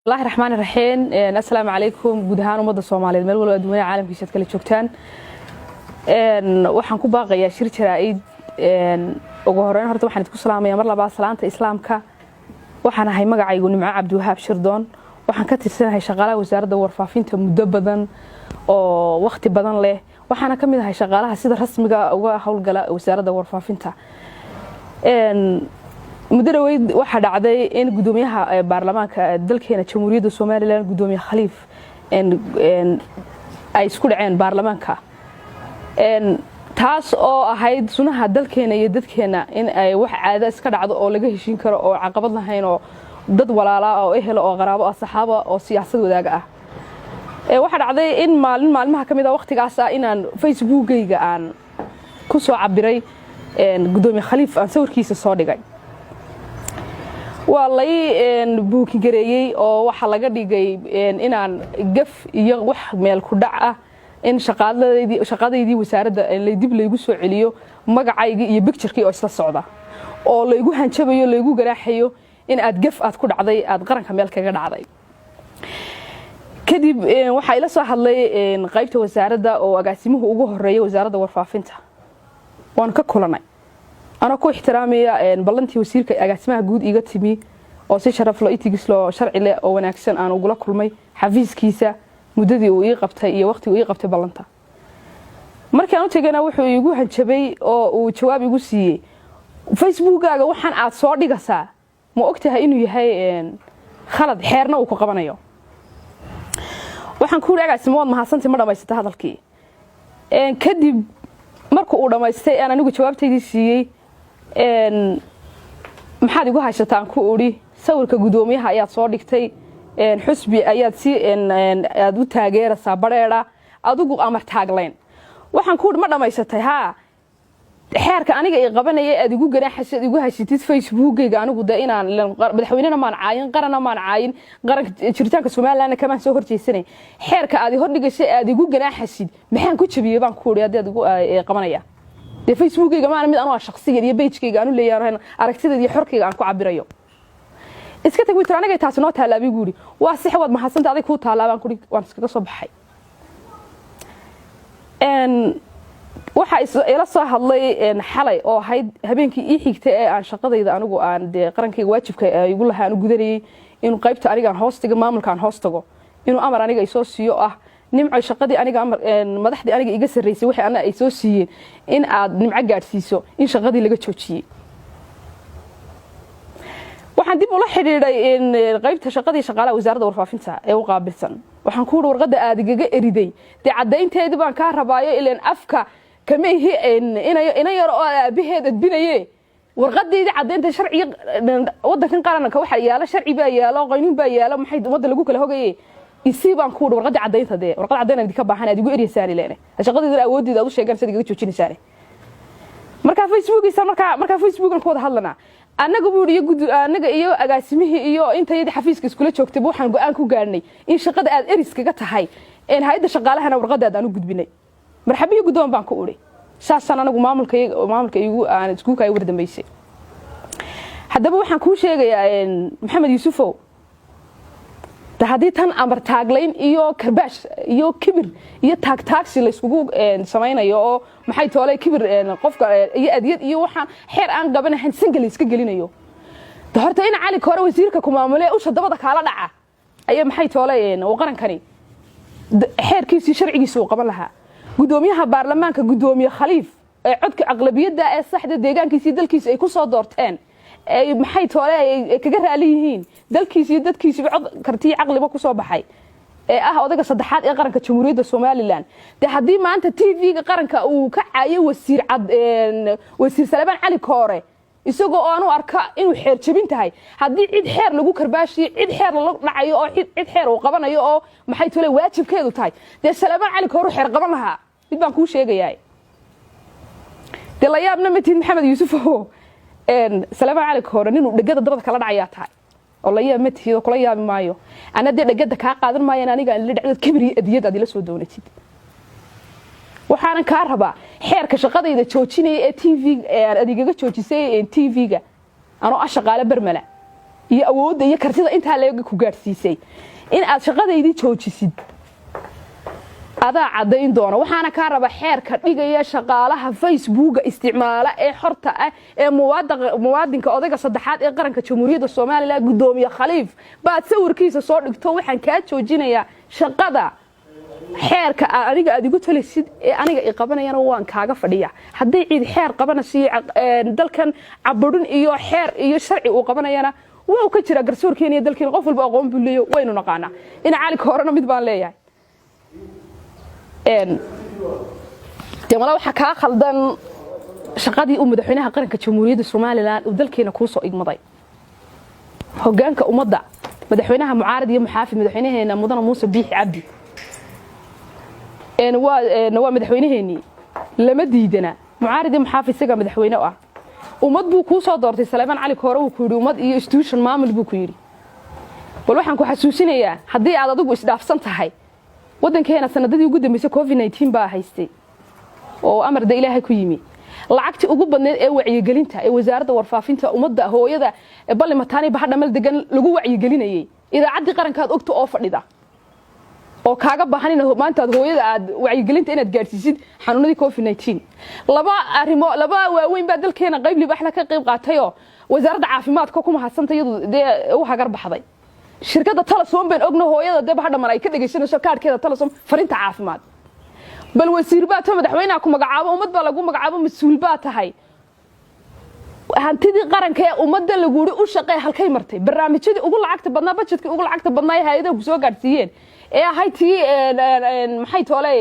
Bismillahi raxmaani raxiim. Assalaamu calaykum guud ahaan ummadda Soomaaliyeed, meel walba adduunyada caalamkiisa aad kala joogtaan. Waxaan ku baaqayaa shir jaraa'id. Ugu horeyn horta waxaan idinku salaamayaa mar labaad salaanta Islaamka. Waxaan ahay, magacaygu Nimco Cabdiwahaab Shirdoon. Waxaan ka tirsanahay shaqaalaha Wasaaradda Warfaafinta muddo badan oo wakhti badan leh, waxaana ka mid ahay shaqaalaha sida rasmiga uga howlgala Wasaaradda Warfaafinta. Muddo dhaweyd waxaa dhacday in gudoomiyaha baarlamaanka dalkeena Jamhuuriyadda Somaliland, Gudoomiye Khaliif, ay isku dhaceen baarlamaanka, taas oo ahayd sunaha dalkeena iyo dadkeena in ay wax caado iska dhacdo oo laga heshiin karo oo caqabad lahayn, oo dad walaalaa oo ehelo oo qaraabo ah, saxaaba oo siyaasad wadaaga ah. Waxaa dhacday in maalin maalmaha ka mid a wakhtigaas ah inaan Facebookgayga aan ku soo cabiray Gudoomiye Khaliif, aan sawirkiisa soo dhigay. Waa lay booking gareeyey oo waxaa laga dhigay inaan gaf iyo wax meel ku dhac ah, in shaqadaydii wasaaradda dib laygu soo celiyo, magacaygii iyo picture-kii oo isla socda, oo laygu hanjabayo, laygu ganaaxayo in aad gaf aad ku dhacday, aad qaranka meel kaga dhacday. Kadib waxaa ila soo hadlay qaybta wasaaradda oo agaasimuhu ugu horeeya Wasaaradda Warfaafinta. Waanu ka kulanay, anoo ku ixtiraamaya ballantii wasiirka agaasimaha guud iga timi, oo si sharaf lo, ethics loo, sharci leh oo wanaagsan aan ugula kulmay xafiiskiisa muddadii uu ii qabtay iyo waqtigii uu ii qabtay ballanta. Markii aan u tegayna, wuxuu iigu hanjabay oo uu jawaab igu siiyey: "Facebookaaga waxaan aad soo dhigasaa ma ogtahay inuu yahay khalad, xeerna uu ku qabanayo?" Waxaan ku yidhi: "Agaasimo, waad mahadsantay, ma dhamaysata hadalkii?" Kadib marka uu dhammaystay, aan anigu jawaabtaydii siiyey: "Maxaad igu haysataan?" Ku udhi: "Sawirka guddoomiyaha ayaad soo dhigtay, xusbi ayaad si aad u taageeraysaa badheedha, adigu amar taaglayn." Waxaan ku udhi: "Ma dhammaysatay?" "Haa." "Xeerka aniga i qabanaya aad igu ganaaxaysid, igu haysatid Facebookgayga, anigu de inaan madaxweynena maan caayin, qaranna maan caayin, qaranka jiritaanka Somalilandna kamaan soo horjeesanay. Xeerka aad hordhigashay aad igu ganaaxasid maxaan ku jabiyey?" baan ku udhi. "Haddii aad igu qabanaya dee Facebookgayga maana mid anu shakhsiyan iyo page-kayga aanu leeyahay, aragtideeda iyo xorkayga aan ku cabirayo. Iska tag witir, anigay taasi noo taallaa," bigu yidhi. "Waa sax, waad mahadsanta, aday kuu taallaa," baan kuhi. Waan iskaga soo baxay. Waxaa ila soo hadlay xalay oo ahayd habeenkii ii xigtay ee aan shaqadayda anigu aan dee qarankayga waajibka igu lahaa aan u gudanayay, inuu qaybta aniga aan hoos tago, maamulka aan hoos tago, inuu amar aniga isoo siiyo ah: "Nimco, shaqadii aniga amar madaxdii aniga iga sarreysay waxay ana ay soo siiyeen in aad Nimco gaadhsiiso in shaqadii laga joojiyey." Waxaan dib ula xidhiidhay qaybta shaqadii shaqaalaha Wasaaradda Warfaafinta ee u qaabilsan. Waxaan ku uhi: "Warqadda aad igaga eriday dee caddaynteedii baan kaa rabaayo, ileen afka kama ihi ina yar oo aabaheed edbinaye. Warqadeydii caddaynta, sharciga waddankan qaranka waxaa yaalo, sharci baa yaalo, qaynuun baa yaalo, maxay ummadda lagu kala hogaye, isii," baan ku uhi, "warqaddii caddaynta. Dee warqad caddayn aan idinka baahan, aad igu eryaysaan, ileene shaqadeydana awooddeeda aad u sheegaan sad igaga joojinaysaane." Markaa Facebookiisa markaa Facebookan ku wada hadlanaa annaga, buu iyo gud annaga iyo agaasimihii iyo intayadii xafiiska iskula joogtayba, waxaan go'aan ku gaadhnay in shaqada aad eris kaga tahay, hay'adda shaqaalahana warqadaada aan u gudbinay. "Marxabiyo guddoon," baan ku udhi. Saasaan anagu maamulka igu aan iskuulka ay war dambaysay. Haddaba waxaan kuu sheegayaa, Maxamed Yuusufow, haddii tan amar taaglayn iyo karbaash iyo kibir iyo taagtaagsi layskugu samaynayo, oo maxay toole kibir qofka iyo adyad iyo waxaan xeer aan qabanahayn sanka la iska gelinayo, de horta in Cali Koore, wasiirka ku maamule, usha dabada kaala dhaca ayaa maxay toole uu qarankani xeerkiisii sharcigiisa uu qaban lahaa. Guddoomiyaha baarlamaanka, Guddoomiye Khaliif, ee codka aqlabiyadda ee saxda deegaankiisa iyo dalkiisa ay ku soo doorteen, ay maxay toole ay kaga raali yihiin, dalkiisa iyo dadkiisiba cod kartiyo caqliba ku soo baxay, ee ah odayga saddexaad ee qaranka Jamhuuriyadda Somaliland, dee haddii maanta TV-ga qaranka uu ka caayo wasiir cad, wasiir Salebaan Cali Koore, isagoo aanu arka inuu xeer jebin tahay, haddii cid xeer lagu karbaashiyo, cid xeer lala dhacayo oo cid xeer uu qabanayo oo maxay tole waajibkeedu tahay, dee Salebaan Cali Koore xeer qaban lahaa. Mid baan kuu sheegayaa, dee la yaabna matid, Maxamed Yuusuf oo Salebaan Cali Koore ninuu dhegada dabada kala dhacayaa tahay oo la yaab ma tihid oo kula yaabi maayo. Ana dee dhegada kaa qaadan maayan, aniga aan la dhacdood kibir iyo adiyad aad ila soo doonatid. Waxaanan kaa rabaa xeerka shaqadayda joojinaya ee TV aad igaga joojisay TV-ga, anoo ah shaqaale bermala. Iyo awoodda iyo kartida intaa leega ku gaadhsiisay in aad shaqadaydii joojisid, adaa caddayn doona. Waxaana kaa raba xeerka dhigaya shaqaalaha Facebooka isticmaala ee xorta ah ee muwaadinka odayga saddexaad ee qaranka Jamhuuriyadda Somaliland, Guddoomiye Khaliif, baad sawirkiisa soo dhigto. Waxaan kaa joojinayaa shaqada. Xeerka aniga aad igu talisid ee aniga i qabanayana waan kaaga fadhiya. Hadday ciid xeer qabanaysiyo dalkan caburin iyo xeer iyo sharci uu qabanayana, waa ka jira garsoorkeena iyo dalkeena. Qof walba aqoon buu leeyo, waynu naqaanaa. Ina Caalinka horena mid baan leeyahay. Dee mala waxaa kaa khaldan shaqadii uu madaxweynaha qaranka Jamhuuriyadda Somaliland uu dalkeena kuu soo igmaday, hogaanka ummadda, madaxweynaha mucaarad iyo muxaafid, madaxweynaheena Mudane Muuse Biixi Cabdi. Waa madaxweynaheenii, lama diidana. Mucaarad iyo muxaafid isagaa madaxweyne ah. Ummad buu kuu soo doortay. Saleebaan Cali Koore wuu ku yidhi ummad iyo institution maamul buu ku yidhi. Bal waxaan ku xasuusinayaa, haddii aad adigu isdhaafsan tahay, waddankeena sanadadii ugu dambeysay COVID-19 baa haystay oo amarda Ilaahay ku yimi. Lacagtii ugu badneyd ee wacyigelinta ee Wasaaradda Warfaafinta ummadda hooyada Balli Mataani Bahadhamal degan lagu wacyigelinayay, idaacaddii qarankaad ogta oo fadhida oo kaaga baahan in maanta aad hooyada aad wacyigelinta inaad gaadhsiisid xanuunadii COVID-19. Laba arrimo, laba waaweyn baa dalkeena qayb libaaxla ka qayb qaatayoo Wasaaradda Caafimaadka ku mahadsanta, iyadu dee u hagar baxday. Shirkadda Telesom baan ogno hooyada dee Bahadhamal ay ka dhegaysanayso kaadhkeeda Telesom farinta caafimaad. Bal wasiir baa to, madaxweynaha ku magacaabo, ummad baa lagu magacaabo, mas-uul baa tahay. Hantidii qaranka ee ummadda laguuri u shaqee halkay martay? Barnaamijyadii ugu lacagta badnaa, budgetkii ugu lacagta badnaa ee hay-adaha ku soo gaadhsiiyeen ee ahayd tii maxay toole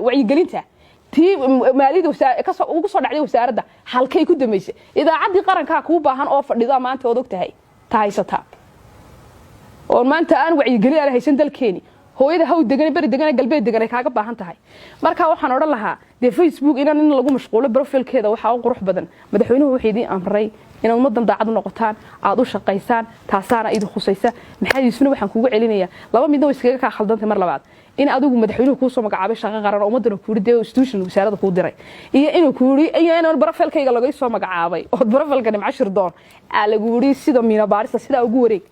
wacyigelinta, tii maaliyadda kasoo ugu soo dhacday wasaaradda, halkay ku dambaysay? Idaacaddii qarankaa kuu baahan oo fadhida maanta ood og tahay ta haysataa oon maanta aan wacyigelin aan haysan. Dalkeeni hooyada haw degan, beri degan, galbeed degan ay kaaga baahan tahay. Marka waxaan odhan lahaa, dee Facebook inaan in lagu mashquulo profilkeeda waxaa u qurux badan. Madaxweynuhu wuxuu idiin amray inaad ummaddan daacad u noqotaan, aad u shaqaysaan, taasaana idin khusaysa. Maxamed Yuusufna waxaan kugu celinayaa laba midna way iskaga kaa khaldantay. Mar labaad, in adigu madaxweynuhu kuu soo magacaabay shaqo qaran oo ummaddana kuuri dee institution wasaaradda kuu diray, iyo inuu kuuri iyo inaan profilkayga laga soo magacaabay ood profilka Nimco Shirdoon aa lagu yidhi sida miina baarista sidaa ugu wareeg.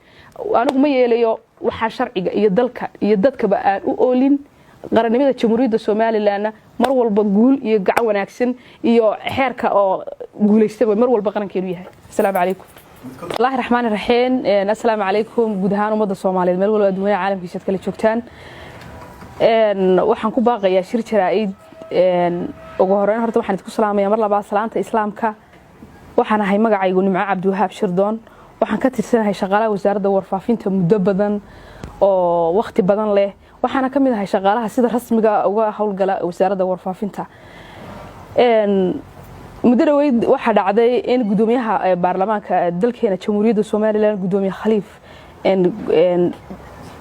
Anigu ma yeelayo waxaa sharciga iyo dalka iyo dadkaba aan u oolin. Qarannimada Jamhuuriyadda Somalilandna mar walba guul iyo gacan wanaagsan iyo xeerka oo guulaystaba mar walba qarankeenu yahay. Asalaamu calaykum. Allahi raxmaan raxiim. Assalaamu calaykum guud ahaan ummadda Soomaaliyeed meel walba adduunyada caalamkiisa aad kala joogtaan. Waxaan ku baaqayaa shir jaraa'id. Ugu horeyn horta waxaan idinku salaamayaa mar labaad salaanta Islaamka. Waxaan ahay magacaygu Nimco Cabdiwahaab Shirdoon. Waxaan ka tirsanahay shaqaalaha Wasaaradda Warfaafinta muddo badan oo wakhti badan leh, waxaana ka mid ahay shaqaalaha sida rasmiga uga howlgala Wasaaradda Warfaafinta. Muddo dhaweyd waxaa dhacday in gudoomiyaha baarlamaanka dalkeena Jamhuuriyadda Somaliland, Gudoomiye Khaliif,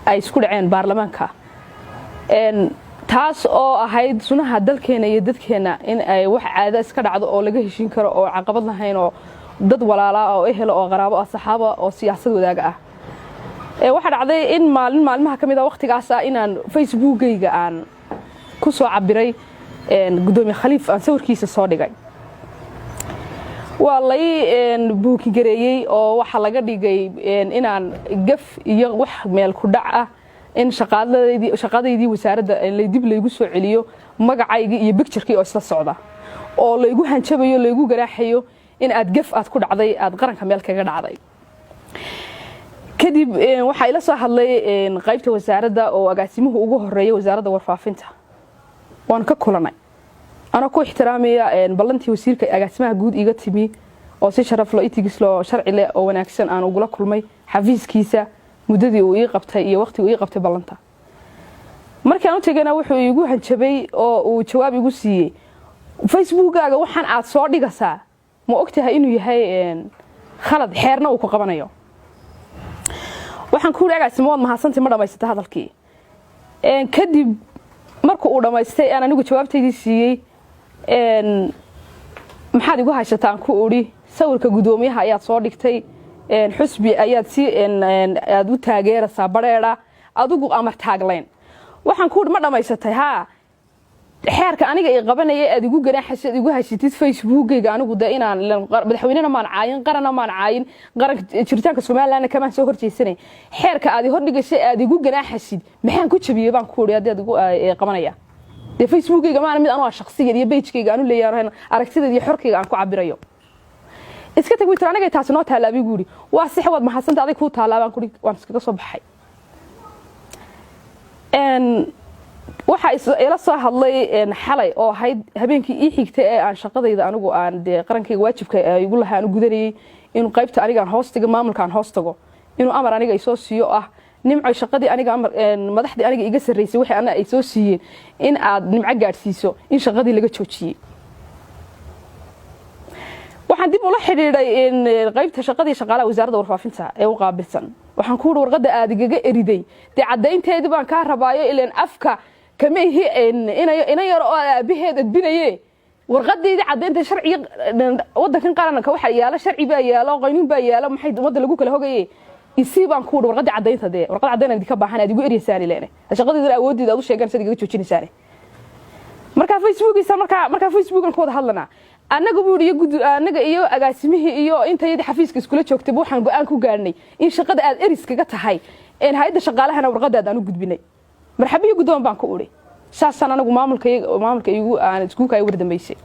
ay isku dhaceen baarlamaanka, taas oo ahayd sunaha dalkeena iyo dadkeena in ay wax caado iska dhacdo oo laga heshiin karo oo caqabad lahayn, oo dad walaalaa oo ehel oo qaraabo ah, saxaaba oo siyaasad wadaaga ah. Waxaa dhacday in maalin maalmaha ka mid a waqtigaas ah inaan Facebookgayga aan ku soo cabiray Gudoomiye Khaliif, aan sawirkiisa soo dhigay. Waa lay booking gareeyey oo waxaa laga dhigay inaan gaf iyo wax meel ku dhac ah, in shaqadaydii wasaaradda dib laygu soo celiyo, magacaygii iyo picturekii oo isla socda oo laygu hanjabayo, laygu garaaxayo in aad gaf aad ku dhacday, aad qaranka meel kaga dhacday. Kadib waxaa ila soo hadlay qaybta wasaaradda oo agaasimuhu ugu horeeya Wasaaradda Warfaafinta. Waan ka kulanay anoo ku ixtiraamaya ballantii wasiirka agaasimaha guud iga timi, oo si sharaf lo, ethics loo, sharci leh oo wanaagsan aan ugula kulmay xafiiskiisa muddadii uu ii qabtay iyo waqtigii uu ii qabtay ballanta. Markaan u tegayna wuxuu iigu hanjabay oo uu jawaab igu siiyey: "Facebookaaga waxaan aad soo dhigasaa ma ogtahay inuu yahay khalad, xeerna uu ku qabanayo?" Waxaan ku yidhi: "Agaasimo, waad mahadsantay, ma dhamaysata hadalkii?" Kadib marka uu dhammaystay aan anigu jawaabtaydii siiyey: "Maxaad igu haysataan?" Ku udhi: "Sawirka guddoomiyaha ayaad soo dhigtay, xusbi ayaad si aad u taageeraysaa badheedha, adigu amar taaglayn." Waxaan ku udhi: "Ma dhammaysatay?" "Haa." Xeerka aniga i qabanaya aad igu ganaaxaysid, igu haysatid Facebookgayga, anigu de inaan madaxweynena maan caayin, qarana maan caayin, qaranka jiritaanka Somalilandna kamaan soo horjeesanay. Xeerka aad hordhigashay, aad igu ganaaxasid, maxaan ku jabiyey baan ku uri haddii aad igu qabanaya? Dee Facebookgayga maana mid anu shakhsigeed iyo pagekayga aanu leeyahay, aragtideed iyo xorkayga aan ku cabirayo. Iska tag witir, anagay taasi noo taallaa buu yidhi. Waa sax, waad mahadsanta, aday kuu taallaa baan kuri, waan iskaga soo baxay. Waxaa ila soo hadlay xalay oo ahayd habeenkii ii xigtay ee aan shaqadayda anigu aan dee qarankayga waajibka igu lahaa aan u gudanayay, inuu qaybta aniga aan hoos tago, maamulka aan hoos tago, inuu amar aniga ay soo siiyo ah: "Nimco, shaqadii aniga amar madaxdii aniga iga sarreysay waxay ana ay soo siiyeen in aad Nimco gaadhsiiso in shaqadii laga joojiyey." Waxaan dib ula xidhiidhay qaybta shaqadii shaqaalaha wasaaradda warfaafinta ee u qaabilsan. Waxaan ku uri, warqadda aad igaga eriday dee caddaynteedii baan kaa rabaayo, ileen afka kama ihi ina yar oo aabaheed edbinaye. Warqadeydii caddaynta, sharciga waddankan qaranka waxa yaalo, sharci baa yaalo, qaynuun baa yaalo, maxay ummadda lagu kala hogaye, isii baan ku uri warqaddii caddaynta. Dee warqad caddayn aan idinka baahan aad igu eryaysaan, ileene shaqadeydana awooddeeda aad u sheegaan sad igaga joojinaysaane. Markaa Facebookiisa markaa Facebookan ku wada hadlanaa annaga buu iyo gud annaga iyo agaasimihii iyo intayadii xafiiska iskula joogtayba waxaan go'aan ku gaadhnay in shaqada aad eris kaga tahay, hay'adda shaqaalahana warqadaad aan u gudbinay. Marxabiyo guddoon baan ku udhi. Saasaan anagu maamulka igu aan iskuulka ay war dambaysay.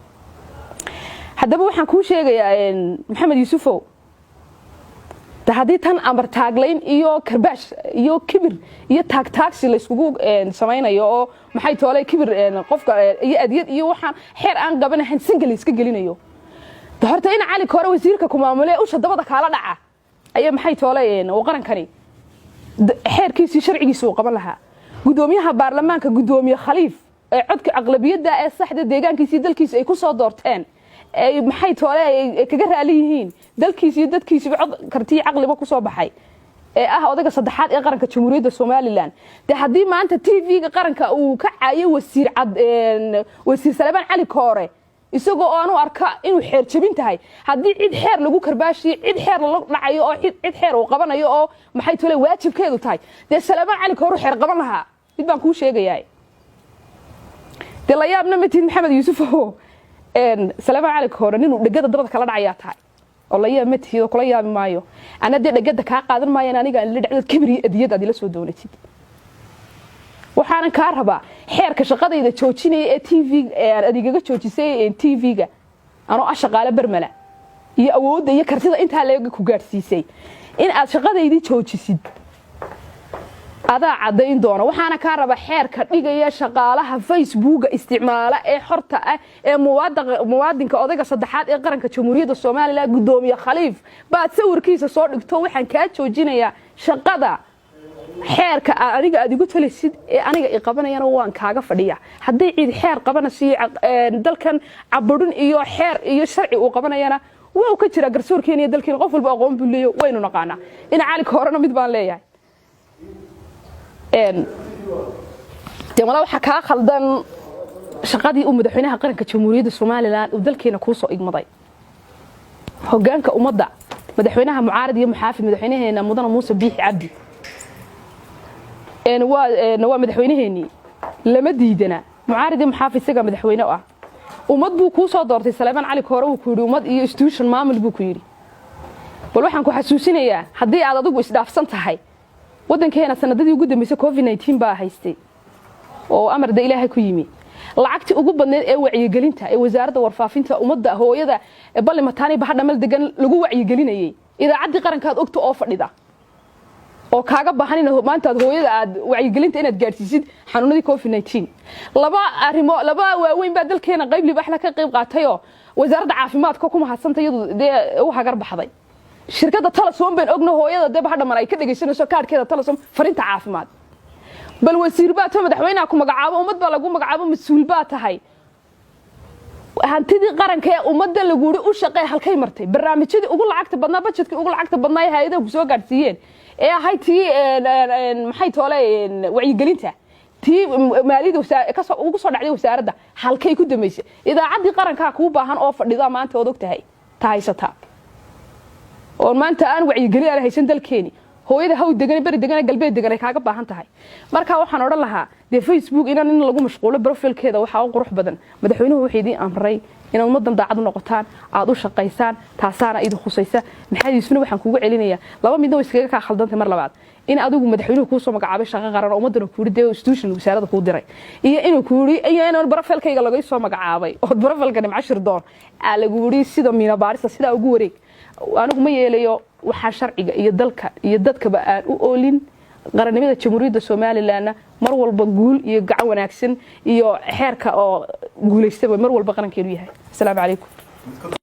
Haddaba waxaan kuu sheegayaa, Maxamed Yuusufow, haddii tan amar taaglayn iyo karbaash iyo kibir iyo taagtaagsi layskugu samaynayo oo maxay toolay kibir qofka iyo adyad iyo waxaan xeer aan qabanahayn singa la iska gelinayo, de horta in Cali Koore, wasiirka ku maamule, usha dabada kaala dhaca ayaa maxay toolay uu qarankani xeerkiisii sharcigiisa uu qaban lahaa. Guddoomiyaha baarlamaanka, guddoomiye Khaliif, ee codka aqlabiyadda ee saxda deegaankiisa iyo dalkiisa ay ku soo doorteen, ay maxay toole ay kaga raali yihiin dalkiisa iyo dadkiisuba, cod kartiyo caqliba ku soo baxay, ee ah odayga saddexaad ee qaranka Jamhuuriyadda Somaliland, dee haddii maanta TV-ga qaranka uu ka caayo wasiir cad, wasiir Salebaan Cali Koore, isagoo oo aanu arka inuu xeer jebin tahay, haddii cid xeer lagu karbaashiyo, cid xeer lala dhacayo oo cid xeer uu qabanayo oo maxay tole waajibkeedu tahay, dee Salebaan Cali Koore xeer qaban lahaa. Mid baan kuu sheegayaa, dee la yaabna matid, Maxamed Yuusuf oo Salebaan Cali Koore ninuu dhegada dabada kala dhacayaa tahay oo la yaab ma tihid oo kula yaabi maayo. Ana dee dhegada kaa qaadan maayan, aniga aan la dhacdo kibir iyo adiyad aad ila soo doonatid. Waxaanan kaa rabaa xeerka shaqadayda joojinaya ee TV aad igaga joojisay TV-ga, anoo ah shaqaale bermala iyo awoodda iyo kartida intaa leega ku gaadhsiisay in aad shaqadaydii joojisid, adaa caddayn doona. Waxaana kaa rabaa xeerka dhigaya shaqaalaha Facebooka isticmaala ee xorta ah ee muwaadinka odayga saddexaad ee qaranka Jamhuuriyadda Somaliland, guddoomiye Khaliif, baad sawirkiisa soo dhigto, waxaan kaa joojinayaa shaqada. Xeerka aniga aad igu talisid ee aniga i qabanayana waan kaaga fadhiya. Hadday cid xeer qabanaysiyo dalkan caburin iyo xeer iyo sharci uu qabanayana, waa ka jiraa garsoorkeena iyo dalkeena. Qof walba aqoon buu leeyo, waynu naqaanaa. Dhinaca Calinka horena mid baan leeyahay, dee mala waxaa kaa khaldan shaqadii uu madaxweynaha qaranka Jamhuuriyadda Somaliland uu dalkeena kuu soo igmaday, hogaanka ummadda, madaxweynaha mucaarad iyo muxaafid, madaxweynaheena mudane Muuse Biixi Cabdi. Waa madaxweynaheenii, lama diidana, mucaarad iyo muxaafid isagaa madaxweyne ah. Ummad buu kuu soo doortay, Saleebaan Cali Koore, uu ku yidhi ummad iyo institution maamul buu ku yidhi. Bal waxaan ku xasuusinayaa, haddii aad adigu isdhaafsan tahay, waddankeena sanadadii ugu dambeysay COVID-19 baa haystay oo amar da Ilaahay ku yimi. Lacagtii ugu badneed ee wacyigelinta ee wasaaradda warfaafinta ummadda hooyada Balli Mataani Bahadhamal degan lagu wacyigelinayay, idaacaddii qarankaad ogta oo fadhida oo kaaga baahan inaad maanta aad hooyada aad wacyigelinta inaad gaadhsiisid xanuunadii COVID-19. Laba arrimo, laba waaweyn baa dalkeena qayb libaaxla ka qayb qaatayoo wasaaradda caafimaadka ku mahadsanta, iyadu dee u hagar baxday. Shirkadda Telesom baan ogno, hooyada dee Bahadhamal ay ka dhegaysanayso kaadhkeeda Telesom farinta caafimaad. Bal wasiir baa to, madaxweynaha ku magacaabo, ummad baa lagu magacaabo, mas-uul baa tahay. Hantidii qaranka ee ummadda laguuri u shaqee halkay martay? Barnaamijyadii ugu lacagta badnaa, budgetkii ugu lacagta badnaa ee hay'adaha ku soo gaadhsiiyeen ee ahayd tii maxay toole wacyigelinta, tii maaliyadda ugu soo dhacday wasaaradda, halkay ku dambaysay? Idaacaddii qarankaa kuu baahan oo fadhida maanta ood og tahay ta haysataa oon maanta aan wacyigelin aan haysan dalkeeni. Hooyada haw degan, beri degan, galbeed degan ay kaaga baahan tahay. Marka waxaan odhan lahaa, dee Facebook inaan in lagu mashquulo profile-keeda waxaa u qurux badan. Madaxweynuhu wuxuu idiin amray inaad ummadan daacad u noqotaan, aada u shaqaysaan, taasaana idin khusaysa. Maxamed Yuusufna waxaan kugu celinayaa laba midna way iskaga kaa khaldantay. Mar labaad, in adigu madaxweynuhu kuusoo magacaabay shaqo qaran oo ummadana kuuri dee institution wasaaradda kuu diray, iyo inuu kuuri iyo inaan profile-kayga laga soo magacaabay oo profile-ka Nimco Shirdoon aa lagu yiri sida miina baarista sidaa ugu wareeg. Anigu ma yeelayo waxaa sharciga iyo dalka iyo dadkaba aan u oolin. Qarannimada Jamhuuriyadda Somalilandna mar walba guul iyo gacan wanaagsan iyo xeerka oo guulaystaba mar walba qarankeenu yahay. Asalaamu calaykum.